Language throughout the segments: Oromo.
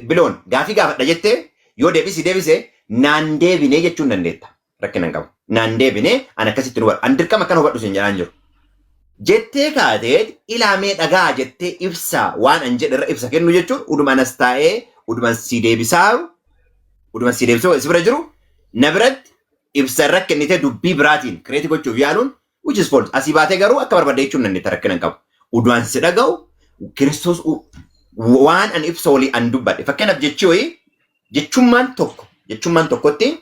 Biloon gaafii gaafadha jettee yoo deebisi deebise naan deebinee jechuun dandeetta. Rakkina hin qabu. Naan deebinee an akkasitti nu hubadhu. An dirqama akkana hubadhu siin jedhaan jiru. Jettee kaateet ilaamee dhagaa jettee ibsa waan an jedhe irra ibsa kennu jechuun uduma anas taa'ee uduman si deebisaaru uduman si deebisuu si bira jiru na biratti ibsa irra kennitee dubbii biraatiin kireetii gochuuf yaaluun which is false. Asii baatee garuu akka barbaadde jechuun dandeetta rakkina hin qabu. Udumaan si dhaga'u Kiristoos waan an ibsa walii an dubbadhe. Fakkeenyaaf jechi wayii jechummaan tokko jechummaan tokkotti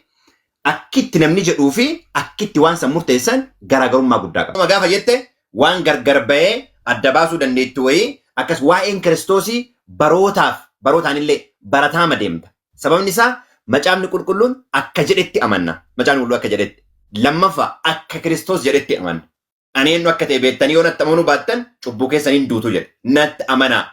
akkitti namni jedhuu fi akkitti waan san murteessan garaagarummaa guddaa qaba. Gaafa jette waan gargar bahee adda baasuu dandeettu wayii akkas waa'een Kiristoosii barootaaf barootaan illee barataama deemta. Sababni isaa macaafni qulqulluun akka jedhetti amanna. Macaafni qulqulluun akka jedhetti. Lammaffaa akka Kiristoos jedhetti amanna. Ani eenyu akka ta'e beektanii yoo natti amanuu baattan cubbuu keessaniin duutu jedhe. Natti amanaa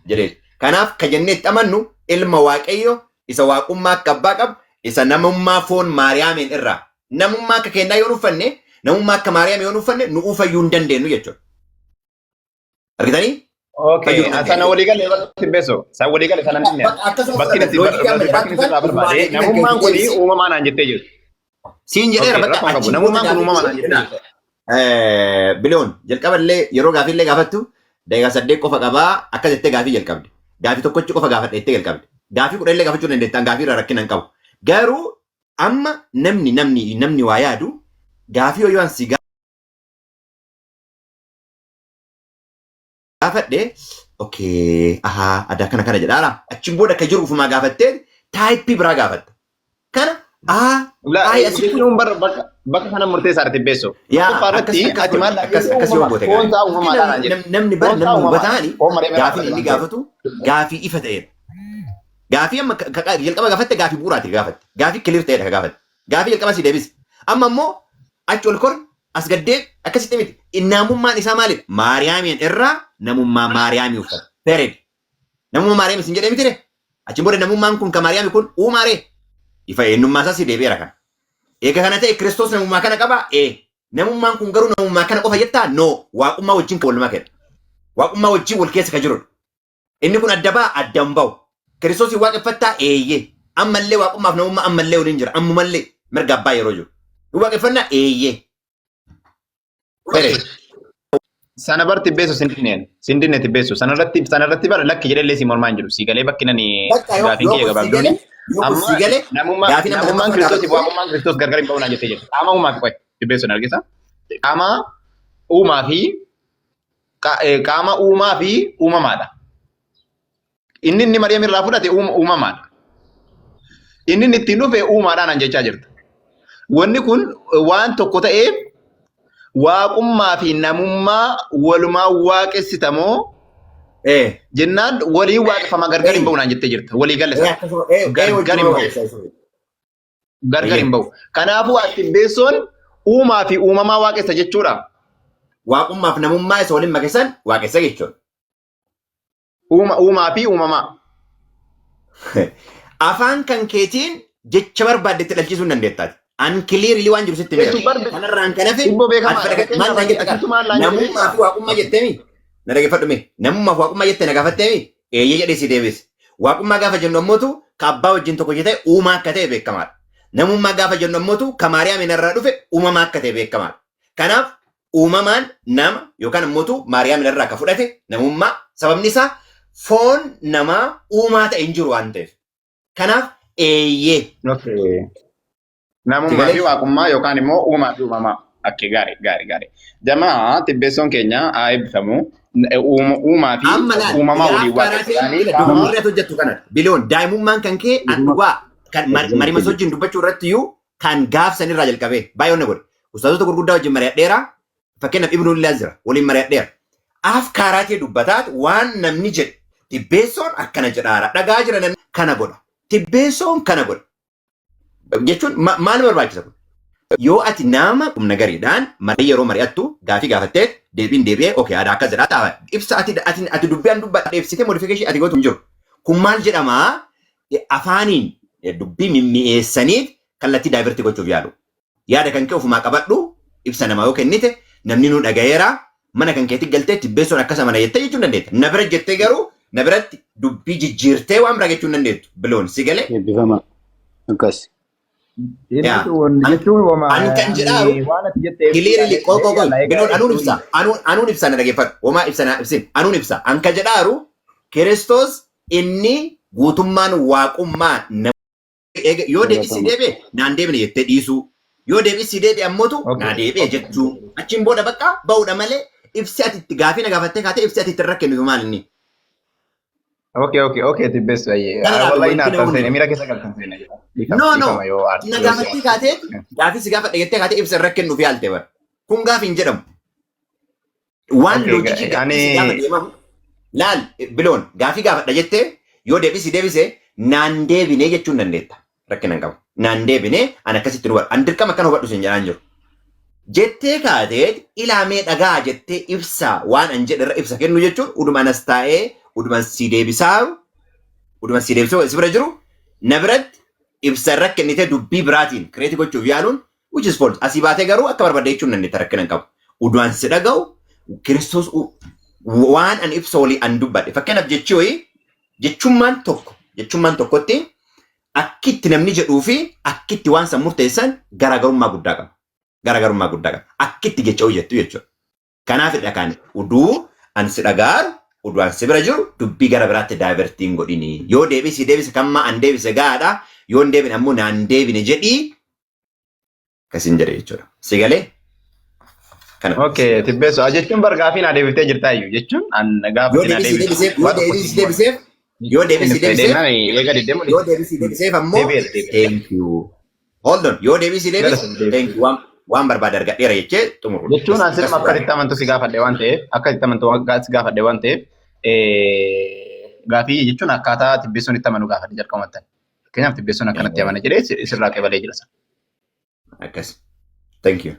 jedhee. Kanaaf ka jennee itti amannu ilma Waaqayyo isa waaqummaa akka abbaa qabu isa namummaa foon Maariyaamiin irraa namummaa akka kennaa yoo uffanne namummaa akka Maariyaam yoo uffanne nu fayyuu hin dandeenyu jechuudha. Argitanii? Okay, Fayyuu hin sana dandeenyu. walii galee bakki beeso. Sana walii galee sana hin Akkasuma Bakki fudhatan natti loojikii amma bakki jedhaatu natti irraa kan barbaade deebii kan namummaan keetii kun deebisi. uumamaa naan jettee jirti. Siin jedheera Okay, bakka rakkoo hin qabu. achiin booda Namummaan kun gaafii uumamaa naan jettee jirti. Biliyoon jalqaballee yeroo gaafiillee gaafattu daqiiqaa 8 qofa qabaa akka jettee gaafii jalqabde. Gaafii tokkochi qofa gaafadha jettee jalqabde. Gaafii 10 illee gaafachuu dandeettaan gaafii irraa rakkina hin qabu. Garuu amma namni namni namni waa yaadu gaafii yoo si gaafadhe okay ahaa adda kana kana jedhaara achiin booda akka jiru ufumaa gaafattee taayippii biraa gaafatta. Kana aa La ayi asitti jechuun bar bakka bakka kana murteessaa irratti beeso. Yaa Tokkoffaa akkas irratti akkas ati godhi maal akkas akkas yoo goote foon gaarii. isaa uumamaadhaan naan Namni jedhe. namni bar Foon isaa namni uumamaadha. hubataani Foon malee meeqa gaafiin inni waan ta'eef. gaafatu gaafii ifa ta'edha. Gaafii amma jalqaba gaafatte gaafii bu'uuraati gaafatte. Gaafii clear ta'edha ka gaafatte. Gaafii jalqaba si deebise. Amma immoo achi ol kor as gaddee akkasitti miti. Namummaan isaa maalidha? Maariyaamiin irraa namummaa Maariyaamii uffata. Period. Namummaa Maariyaamii sin jedhee mitire? Achiin booda namummaan kun ka Maariyaamii kun uumaaree? Ifa eenyummaa isaa si deebi'eera kana. Eega kana ta'e Kiristoos namummaa kana qabaa? Ee. Namummaan kun garuu namummaa kana qofa jettaa? No. Waaqummaa wajjin kan wal makedha. Waaqummaa wajjin wal keessa kan jirudha. Inni kun adda ba'a adda hin ba'u. Kiristoosiin waaqeffattaa? Eeyyee. Ammallee waaqummaaf namummaa ammallee waliin jira. Ammumallee mirga abbaa yeroo jiru. Ni waaqeffannaa? Eeyyee. Period. Sana bar tibbeessu sin dinneen. Sin dinne tibbeessu. Sanarratti sanarratti bara lakki jedhellee si mormaa hin jiru. Si galee bakki nani Bakka yoo gaafiin yoo kiyya kun si gabaabduuni. gale yoo kun Amma si gale namummaa gaafii nama namummaan lammaffaa Kiristoosiif gaafatte waaqummaan Kiristoos gargar hin ba'u naan jettee jirti. Qaama uumaa fi qoy tibbeessuun argisa. Qaama uumaa fi qaama uumaa fi uumamaadha. Inni inni Mariyaam irraa fudhate uumamaadha. Inni inni ittiin dhufe uumaadhaan naan jechaa jirta. Wanni kun waan tokko ta'eef waaqummaa fi namummaa walumaa waaqessitamoo jennaan waliin waaqeffama gargar hin ba'u naan jettee jirta. Walii galle sana. Akkasuma Gargar hin wajjin ba'u. waaqessa isa. Gargar hin ba'u. Kanaafuu ati beessoon uumaa fi uumamaa waaqessa jechuudha. Waaqummaa fi namummaa isa waliin makesan waaqessa jechuudha. Uumaa fi uumamaa. Afaan kan keetiin jecha barbaadde itti dhalchiisuu hin dandeettaati. An clearly waan jiru sitti himeera. Jechuun barbe Kanarraan kan hafe Ibboo ati beekamaa fedha maal naan jette Achitti maal naan jette namummaa beektaa? fi waaqummaa jetteemi na dhaggeeffadhu mee namummaa fi waaqummaa jette na gaafatteemi eeyyee jedhee si deebise. Waaqummaa gaafa jennu ammootu ka abbaa wajjin tokko ta'e uumaa akka ta'e beekamaadha. Namummaa gaafa jennu ammootu ka Maariyaamiin irraa dhufe uumamaa akka ta'e beekamaadha. Kanaaf uumamaan nama yookaan ammootu Maariyaamiin irraa ka fudhate namummaa sababni isaa foon namaa uumaa ta'e hin jiru waan ta'eef. Kanaaf eeyyee. Okay. Namummaa fi waaqummaa yookaan immoo uumaa fi uumamaa. Akka gaarii gaarii gaarii. Jamaa tibbeessoon keenya haa eebbifamu. Uumaa fi Amma laal uumamaa waliin gaaf karaa waaqessuudhaanii ta'e qaama dogoggorri ati hojjettu kana biliyoon daa'imummaan kan kee an dhugaa kan marimas wajjin dubbachuu irratti iyyuu kan gaaf sanirraa jalqabee baay'ee onna godhe. Ustaazota gurguddaa wajjin mari'adheera. Fakkeenyaaf Ibnu Illaa jira waliin mari'adheera. Af karaa kee dubbataat waan namni jedhe tibbeessoon akkana jedhaara dhagaa jira namni kana godha tibbeessoon kana godha jechuun maal barbaachisa kun? Yoo ati nama humna gariidhaan marii yeroo mari'attu gaafii gaafattee deebiin deebi'ee okay aadaa akkas jedhaa ta'a ibsa ati ati ati dubbii an dubbadha ibsitee modification ati gootu hin jiru. Kun maal jedhamaa afaaniin dubbii mimmi'eessaniif kallattii daayivertii gochuuf yaalu. Yaada kan kee ofumaa qabadhu ibsa namaa yoo kennite namni nu dhagayeera mana kan keetti galtee tibbeessoon akkas amana jettee jechuun dandeetta. Na bira jettee garuu Na biratti dubbii jijjiirtee waan biraa jechuu hin dandeettu. Biloon si galee? Eebbifama. Akkas. Yaa. Jechuun jechuun wama An kan jedhaaru ani waan ati jette clearly eebbisa qoy qoy qoy yalla egaa biloon anuun ibsa jechuun anuun ibsa na dhaggeeffadhu homaa ibsa na ibsin anuun ibsa an ka jedhaaru Kiristoos inni guutummaan waaqummaa nama yoo deebisii Galatoomaa. deebi'e naan deebine jettee dhiisuu yoo deebisii deebi'e ammootu naa Okay. deebi'e jechuu achiin booda bakka ba'uudha malee ibsi ati itti gaafii na gaafattee kaatee ibsi ati itti irra kennitu maal inni Okay, tibbeessu ayyee. Kana laata Wallahi wanti na nama artan seene hundi miira keessa galtan seene jedha. Dhiifama No, no. dhiifama yoo aarti Na yoo si gaafattee aarti. kaatee gaafii si gaafadha jettee kaatee ibsa irra kennuuf yaalte bara. Kun gaafii hin jedhamu. Waan Okay, loojikii ani gaafii si gaafa deemamu laal biloon gaafii gaafadha jettee yoo deebisi deebise naan deebinee jechuu hin dandeetta. Rakkina hin qabu. Naan deebinee an akkasitti nu hubadhu. An dirqama akkana hubadhu sin jedhaan jiru. Jettee kaatee ilaamee dhagaa jettee ibsa waan an jedhe irra ibsa kennu jechuun uduma anas taa'ee uduma si deebisaaru uduma si deebisuu si bira jiru na biratti ibsa irra kennitee dubbii biraatiin create gochuuf yaaluun which is false. Asii baatee garuu akka barbaadde jechuun dandeetta rakkina hin qabu. Udumaan si dhaga'u Kiristoos waan an ibsa walii an dubbadhe. Fakkeenyaaf jechi wayii jechummaan tokkotti akkitti namni jedhuu fi akkitti waan san murteessan garaagarummaa guddaa qaba. Garaagarummaa guddaa qaba. Akkitti jecha wayii jettu jechuudha. Kanaafidha kan uduu an si dhagaaru uduu an si bira jiru dubbii gara biraatti divert hin godhini. Yoo deebisi deebise kammaa an deebise gahaadha. Yoo hin deebine ammoo naan deebine jedhii akkasiin jedhe jechuudha. Si galee? Kana. Okay, tibbeessu. Jechuun bar gaafii naa deebiftee jirtaa iyyuu jechuun an Yoo gaafa naa deebisii deebisu deebiseef yoo waa tokko deebisii si deebiseef yoo deebisii deebiseef eega deddeemu yoo deebisii deebiseef ammoo deebi'eera deebi'eera. thank you. Hold on. Yoo deebisii Gara deebise sun deebi'eera. thank you. Waan barbaade argadheera jechee xumuru. Jechuun an sirma akka itti amantu si gaafadhe waan ta'eef akka itti amantu si gaafadhe waan ta'eef gaafii jechuun akkaataa tibbeessuun itti amanu gaafadhe jalqabumatti. Fakkeenyaaf tibbeessuun akkanatti amana jedhee sirraa qebalee jira. Akkas. Thank you.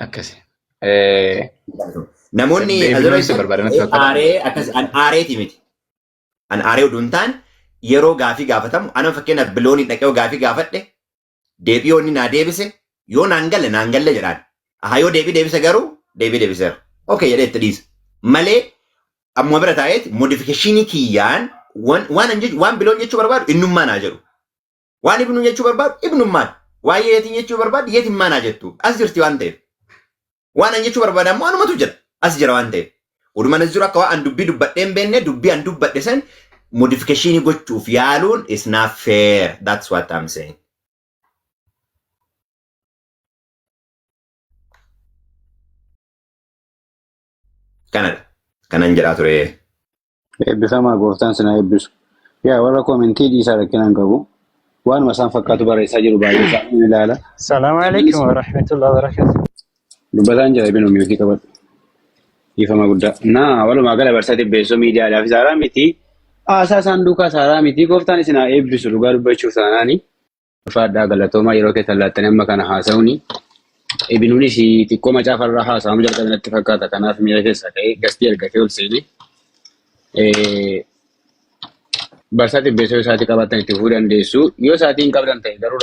Akkasi. Namoonni Eebbinuun si barbaada natti fakkaata. Aaree akkas an aareeti miti. An aaree oduu hin taane yeroo gaafii gaafatamu ana fakkeenyaaf biloonii dhaqee yoo gaafii gaafadhe deebii yoo inni naa deebise yoo naan galle naan galle jedhaan. Ahaa yoo deebii deebise garuu deebii deebiseera. Okay jedhee itti dhiisa. Malee ammuma bira taa'eeti modification kiyyaan waan an jechu waan biloon jechuu barbaadu innummaa naa jedhu. Waan ibnuun jechuu barbaadu ibnummaan. Waan yeetiin jechuu barbaadu yeetimmaa naa jettu. As jirti waan ta'eef. Waan an jechuu barbaadu ammoo anumatu jira. As jira waan ta'eef. Odumaan as jiru akka waan an dubbii dubbadhee hin beekne dubbii an dubbadhe san modification gochuuf yaaluun is not fair. That's what I'm saying. Kanadha. Kanan jedhaa ture. Eebbifamaa gooftaan sinaa eebbisu. Yaa warra koomentii dhiisaa rakkina hin qabu. Waanuma isaan fakkaatu barreessaa jiru baay'ee isaanii ni ilaala. Salaamu alaikum wa rahmatullahi wa barakatuh. Dubbataan jira ibinu miyuutii qabadhu. Dhiifama guddaa. Naa walumaa gala barsaa tibbeessoo miidiyaadhaaf saaraa miti. Haasaa isaan duukaa saaraa miti. Gooftaan isin haa eebbisu dhugaa dubbachuuf taanaani. Ulfaadhaa galatoomaa yeroo keessan laattanii amma kana haasa'uuni. Ibinuunis xiqqoo macaafarraa haasa'amuu jalqabe natti fakkaata. Kanaaf miira keessaa ka'ee gastii argatee ol seene. Barsaa xibbeessoo isaatii qabaattan itti fufuu dandeessu. Yoo isaatii hin qabdan ta'e garuu